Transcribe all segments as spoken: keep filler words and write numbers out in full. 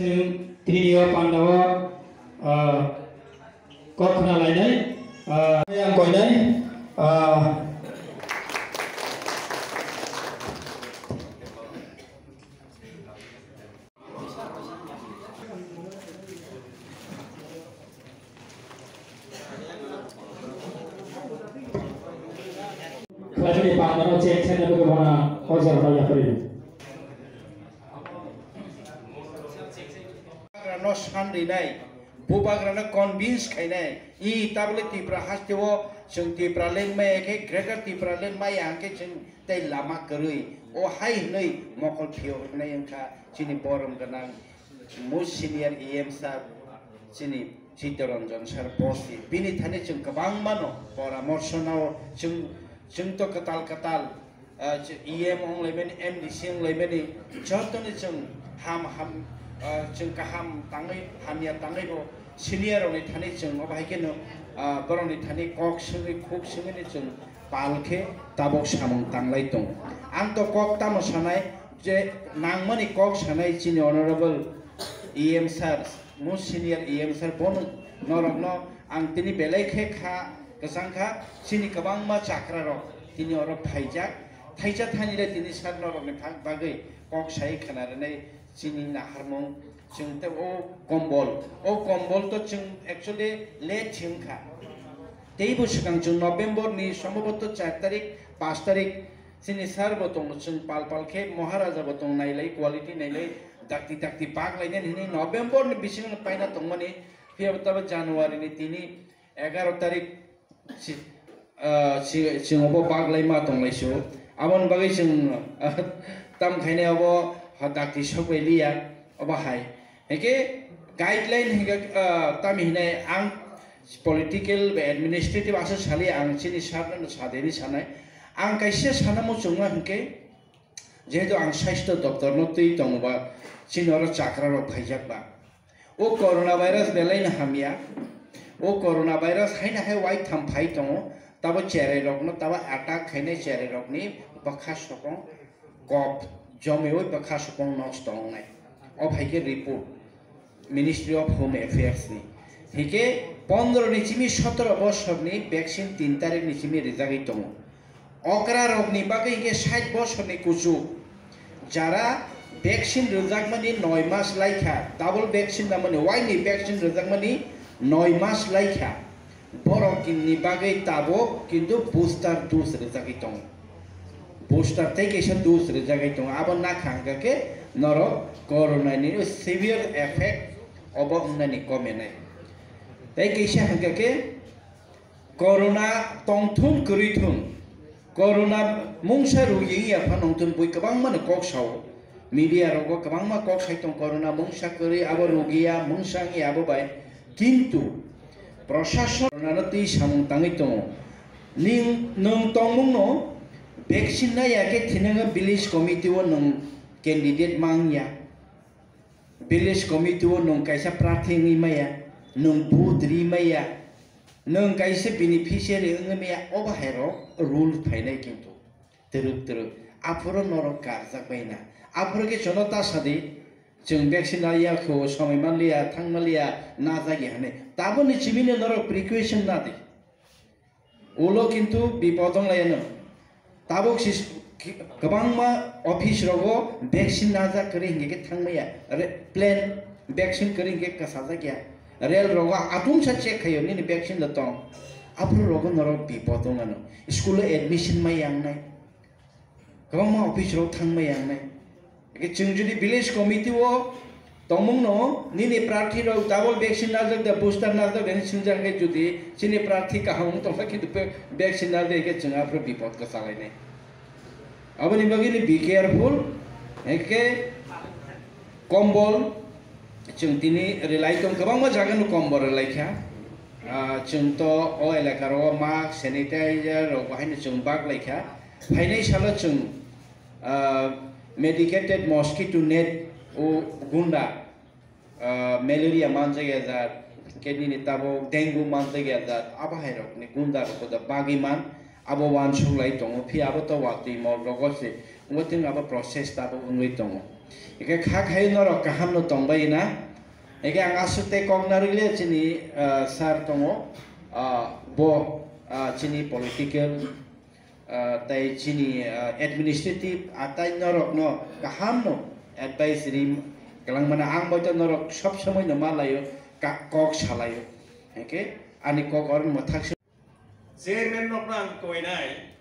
Tini o pandao, ah, kok khna lainai, ah, yang koinai, ah, Khlai bini panda no check khlaina bagwi bono o jaga no yapri. Bubagrano san rinai, bubagrano convince khainai, i tabole Tripura haste o chwng Tipraland maya khe Greater Tipraland maya hwnkhe chwng tei lama kwrwi o hai hwnwi mokol phiyok rwnai wngkha chini borom gwnang. Most senior E M sir, chini Chittaranjan sir boss, bini thani chwng kwbangma no poramorso nao, chwng, chwng to kwtal kwtal, ah, ch-, E M wng laimani, M D C wng laimani, jotoni chwng ham ham, ah, chwng kaham tangwi, hamya tangwi bo senior rokni thani chwng obo hai kheno, ah, borokni thani kok swngwi, khuk swngwi chwng pal khe tabok samung tanglai tongo. Ang to kok tamo sanai, je nangmani kok sanai chini honorable E M sir, most senior E M sir, bono norokno ang tini belai khe kha kwchang kha, chini kwbangma chakra rok tini oro phaijak, thaisa thainwi le tini sir norokni phak bagwi kok sai khna rwnai chini naharmung. Chwng tei o kombol, o kombol to chwng actually late se wngkha. Teibo swkang chwng November ni sombhoboto char tarik, panch tarik chini sir bo tongo, chwng pal pal khe Maharaja bo tong nailai, quality nailai, dakti dakti bak lainani hwnwi November ni bisingo paina tongmani, phiya bo tabuk January ni tini egaroh tarik si-, ah, si-, chwng obo bak lai ma tong lai su. Aboni bagwi chwng, ah, tam khainai obo ha dakti sok bai liya, obo hai. Hwnkhe guideline hwnkhe, ah, tamo hinai ang political ba administrative aswk saliya, ang chini sir no sadeni sanai. Ang kaisa sana muchungma hwnkhe, jehetu ang sasthya doptor no twi tongo ba, chini oro chakra rok phaijak ba. O corona virus belai no hamya. O corona virus haino hai waitham phai tongo. Tabo cherai rokno, tabo attack khainai cherai rokni bwkha sokong kop jomiui bwkha sokong nosto wngnai. O phaikhe report Ministry of Home Affairs ni. Hike pondro ni simi sotoro bosorni vaccine tin tarik ni simi rijagwi tongo. Okra rokni bagwi hwnkhe sait bosorni kuchuk, jara vaccine rwjakmani noi mas laikha, double vaccine namani, waini vaccine rwjakmani noi mas laikha, borokni bagwi tabuk kintu booster dose rwjagwi tongo. Booster tei kaisa dose rwjagwi tongo, abo nakha hwnkha khe norok corona ni severe effect obo wngnani komenai. Tei kaisa hwnkha khe Corona tongthun kwrwi thun, corona mungsa rugi wngya pha nongthun bui kwbangma no kok sao. Media rogo kwbangma kok sai tong, corona mungsa kwrwi abo rugiya mungsa wngya abo bai. Kintu prosason corona no twi samung tangwi tongo. Ning nwng tongmung no vaccine naiya khe thinango village committee o nwng candidate mangya. Village committee o nwng kaisa prarthi wngwi maya, nwng vote ri maya, nwng kaisa beneficiary wngwi maya, o bahai rok rule phainai kintu twrwk twrwk. Aphuru norok karjak bai na. Aphuru khe jono ta sadi, chwng vaccine naiya kho, somoi manliya, thang manliya, najagya hwnwi. Taboni chimino norok precaution nadi. Ulo kintu bipod wng lai ano. Tabuk si ki-, kwbangma office rogo vaccine najak kwrwi hinkhe khe thangmaya. Re-, plane vaccine kwrwi hinkhe kwchajak ya. Rail rogo atungsa check khaio nini vaccine da tong. Aphuru rogo norok bipod wng ano. School o admission mai yang nai. Kwbangma office rok thangmaya wngnai. Hwnkhe chwng jodi village committee o tongmung no nini prarthi rok double vaccine najak da, booster najak da hinwi swngjak khe, jodi chini prarthi kaham wng tongkha kintu pe-, vaccine najak khe chwng aphuru bipod kwchalainai. Aboni bagwi ni be careful, hwnkhe kombol chwng tini rwlai tong, kwbangma jaga no kombol rwlai kha. Ah, chwng to o elaka rogo mask, sanitizer rok bo haino chwng bak lai kha. Phainai salo chwng, ah, medicated mosquito net o gunda, ah, malaria manjak ya jat, khe nini tabuk dengue manjak ya jat, abo hai rokni gunda rok da bagwi man, abo uansuk lai tongo, phiya abo to watwi mol rogo se wngwi thwng abo process tabuk wngwi tongo. Eke kha khai norok kaham no tongbai na. Eke ang aswk tei kok narwk le chini, ah, sir tongo, ah, bo, ah, chini political, ah, tei chini, ah, administrative atai norok no kaham no advice ri kwlangmana ang bai to norok sob somoi no ma laio, ka-, kok salaio. Eke ani kok oro no thak Chairman rokno ang koinai,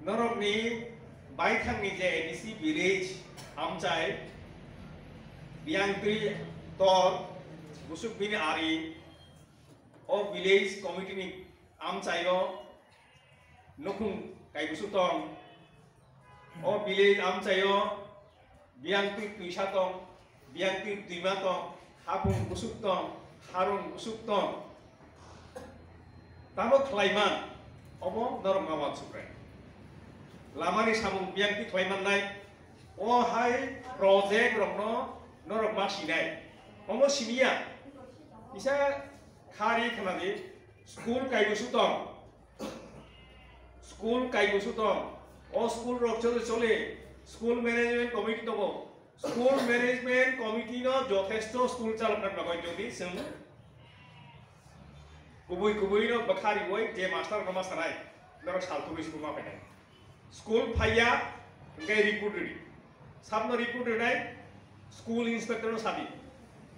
norokni baithangni je A D C village amchai, Biyangtwi tor, busuk bini ari, o village committee ni amchaio nukhung kaibusuk tong, o village amchaio Biyangtwi twisa tong, biyangtwi twima tong, hapung busuk tong, harung busuk tong. Tamo khlaiman, obo norok ma wansuknai. Lamani samung biyangtwi khlaimannai, o hai project rokno norok ma sinai. Omo siniya, kisa khari khnadi, school kaibusuk tong. School kaibusuk tong. O school rok chole chole. School management committee tongo. School management committee no jothesto school chalokna bagwi jodi chwng kubui kubui no bwkha riwi je master no ma sanai, norok salthugwi school ma phainai. School phaiya, hwnkhe report rwdi. Sabno report rwnai, school inspector no sadi.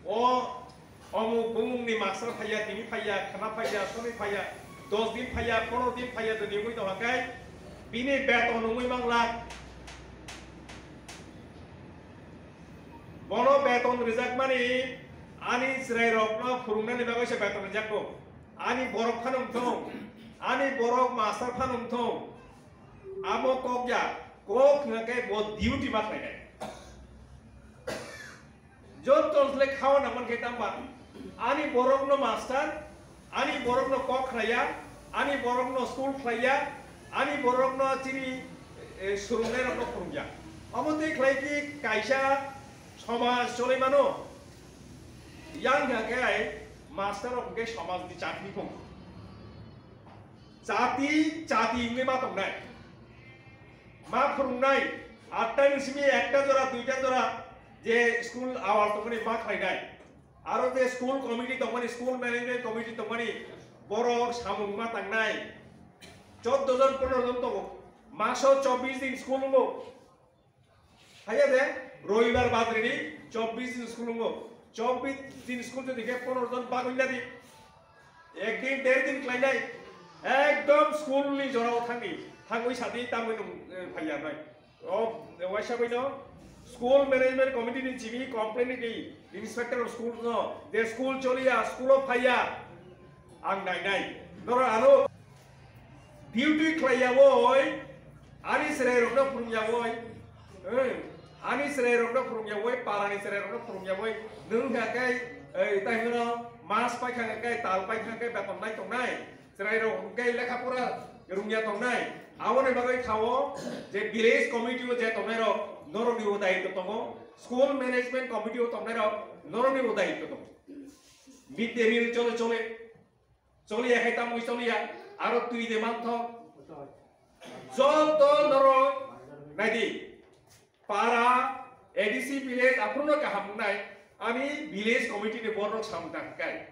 O omuk bumung ni master phaiya, tini phaiya, khana phaiya, soni phaiya, dos din phaiya, pondro din phaiya, tini wngwi tongkha khe bini beton wngwi mang lakh. Bono beton rwjakmani ani chwrai rokno phwrwngnani bagwi se beton rwjakgo. Ani borok phano wngthong, ani borok master phano wngthong. Abo kok ya, kok hwnga khe bo duty ma khlainai. Joto le khawa nangman khe tamba. Ani borokno master, ani borokno kok khlaiya, ani borokno school khlaiya, ani borokno chini, eh, swrwngnairokno phwrwngya. Omo tei khlai khe kaisa somaj choli mano. Yang hwnga khe master rok hwnkhe somajni chakri phung. Chati, chati wngwi ma tongnai. Ma phwrwngnai, atta ni simi ekta jora, duita jora je school awal tongmani ma khlainai. Aro je school committee tongmani, school management committee tongmani, borok samung ma tangnai. Choddo jon, pondro jon tongo. Maso chobbish din school wngo. Haiya de, robibar bad rini chobbish din school wngo. Chobbish din school jodi khe pondro jon bagwi nadi. Ek din, der din khlainai. Ekdom school ni jorao thangni. Thangwi sadi tamwi nung, eh, phaiya nai. O, waisa baino school management committee ni chini complain ni di inspector of school no. De school choliya, school o phaiya. Ang nainai. Norok ano duty khlai yawoi, ani chwrai rokno phwrwng yawoi, eh, ani chwrai rokno phwrwng yawoi, para ni chwrai rokno phwrwng yawoi, nwng hwnkha khe, eh, tai hwno mas pai kha khe, tal pai kha khe beton nai tongnai, chwrai rok hwnkhe lekha pora rwngya tongnai, aboni bagwi thawo je village committee o je tongnai rok norokni bo daitw tongo, school management committee o tongnai rok norokni bo daitw tongo. Mid day meal chole chole. Choliya khe tamwi choliya, aro twi de manthok. Joto norok naidi, para, A D C village, aphuru no kaham wngnai, ani village committee ni borok samung tangkha kai,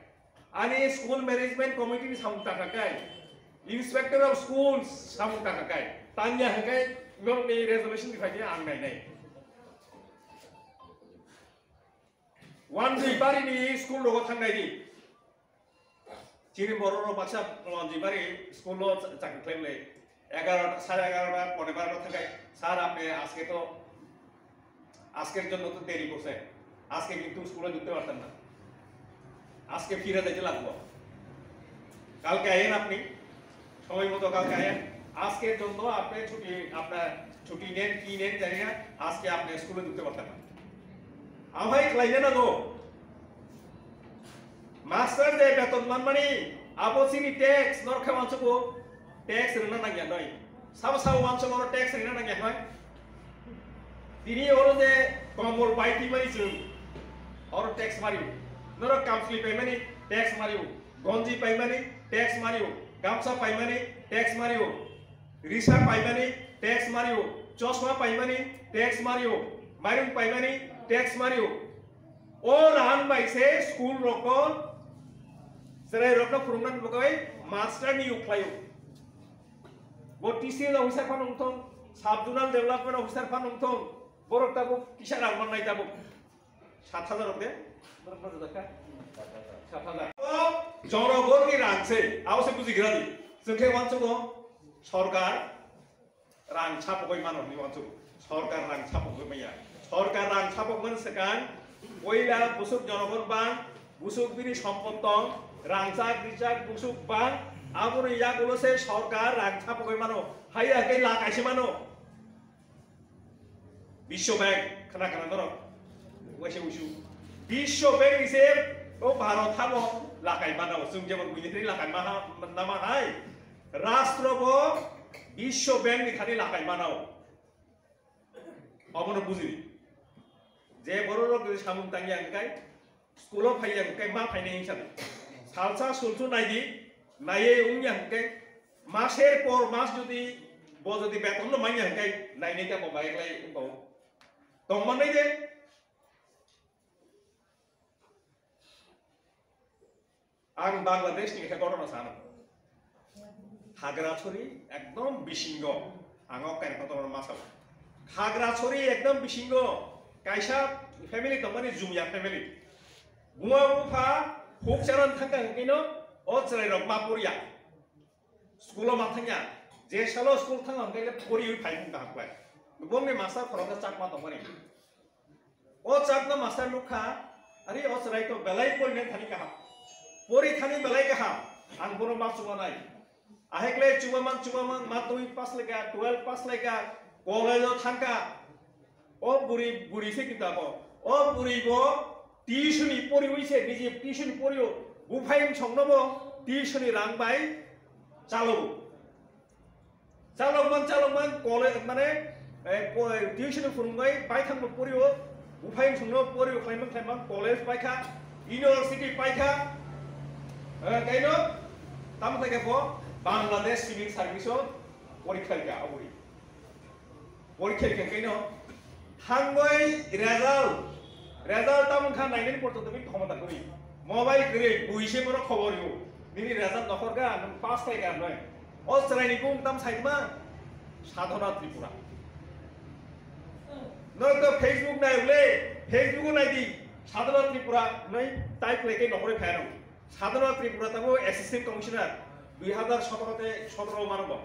ani school management committee ni samung tangkha kai, inspector of schools samung tangkha kai, tanya hwnkhe norokni resolution ni phaidi ang nainai. Wanjwi bari ni school rogo thangnai di. Chini borok rok baksa Wanjwi bari school o cha-, chakri khlai mle. Egarota, sare egarota, pone barota thangai. Sir, apni ajke to, ajker jonno to deri korse. Ajke kintu school e dhukte partan na. Ajke phire jaite lagbo. Kalke ayen apni. সময় মতো কালকে আয়েন। আজকের জন্য আপনি ছুটি, আপনার ছুটি নেন কি নেন জানি না, আজকে আপনি স্কুলে ঢুকতে পারতেন না। Amhai khlaina nango. Master je beton manmani, abo chini tax, norok khe wansukgo, tax rwna nangya noi. Sabo sabo wansukgo oro tax rwna nangya noi. Tini oro je kombol pai twi mani chwng, oro tax mario. Norok kamchwlwi paimani tax mario. Gonji paimani tax mario, gamsa paimani tax mario, risa paimani tax mario, chosma paimani tax mario, Bairung paimani tax mario. O rahan bai se school rokno, chwrai rokno phwrwngna bagwi master ni yuk khlaio. Bo T C L officer phano wngthong, sub zonal development officer phano wngthong, borok tabuk kisa rang mannai tabuk. Sat hajar rok de, borok no jodakha. Sat hajar. O jonogonni rang se, abo se buji gra di. Chwng khe uansukgo, sorkar rang sapogwi mano hinwi uansukgo. Sorkar rang sapogwi manya. Sorkar rang sapogmani swkang, poila busuk jonogon bang, busuk bini sompot tong, rangchak rijak busuk bang, aboni yagulo se sorkar rang sapogwi mano. Haiya khe la kaisa mano. Biswa Bank, khna khna norok. Waisa usu. Biswa Bank ni se o Bharat hamo lakai mano. Chwng jemon buini thani lakai maha, nama hai. Rastro bo Biswa Bank ni thani lakai mano. Obono bujidi. Je borok rok samung tangya hwnkhe, school o phaiya hwnkhe ma phainai hinsa di. Salsa sulsu naidi, naiye wngya hwnkhe, maser por mas jodi bo jodi beton no manya hwnkhe, nainai ta bo bayaklai wngkho. Tongmannai de. Ang Bangladesh ni khe ghotona sano. Khagrachari ekdom bisingo, ang o kainwi kotor ma sao. Khagrachari ekdom bisingo kaisa family tongmani Jumia family. Buma bupha huk charan thangka hwnkhe no o chwrai rok ma poriya. School o ma thangya. Je salo school thangma hwnkhe le poriwi phai hwnkha hakwai. Bongni master khoroksa Chakma tongmani. O Chakma master nukha, ari o chwrai to belai porinai thani kaham. Pori thani belai kaham. Ang bono ma chubanai. Ahekle chubaman chubaman madhyamik pass laika, twelve pass laika, college o thangka. O buri, buri se kita bo. O buri bo tuition ni poriwi se, biji tuition ni porio. Buphai wngsong no bo tuition ni rang bai chalo. Chalokman, chalokman, college, mane, eh, po-, tuition ni phwrwngwi baithangno porio, buphai wngsongno porio khlaimang khlaimang, college paikha, university paikha, eh, kaino, tamo khlaikha bo, Bangladesh Civil Service o porikha rikha, aboni. Porikha rikha kaino, Thangwi result, result tamo wngkha nainani porjonto bini khomota kwrwi. Mobile kwrwi, buise bono khobor rw. Nini result nokhorkha, nwng pass khlaikha hwnwi. O chwraini bung tam saitma? Sadhana Tripura. Nwng to Facebook nai ble, Facebook o nai di, Sadhana Tripura hwnwi type khlai khe nokhorwi phai rw. Sadhana Tripura tamo Assistant Commissioner, dui hazar sotoro te sotoro mano bo.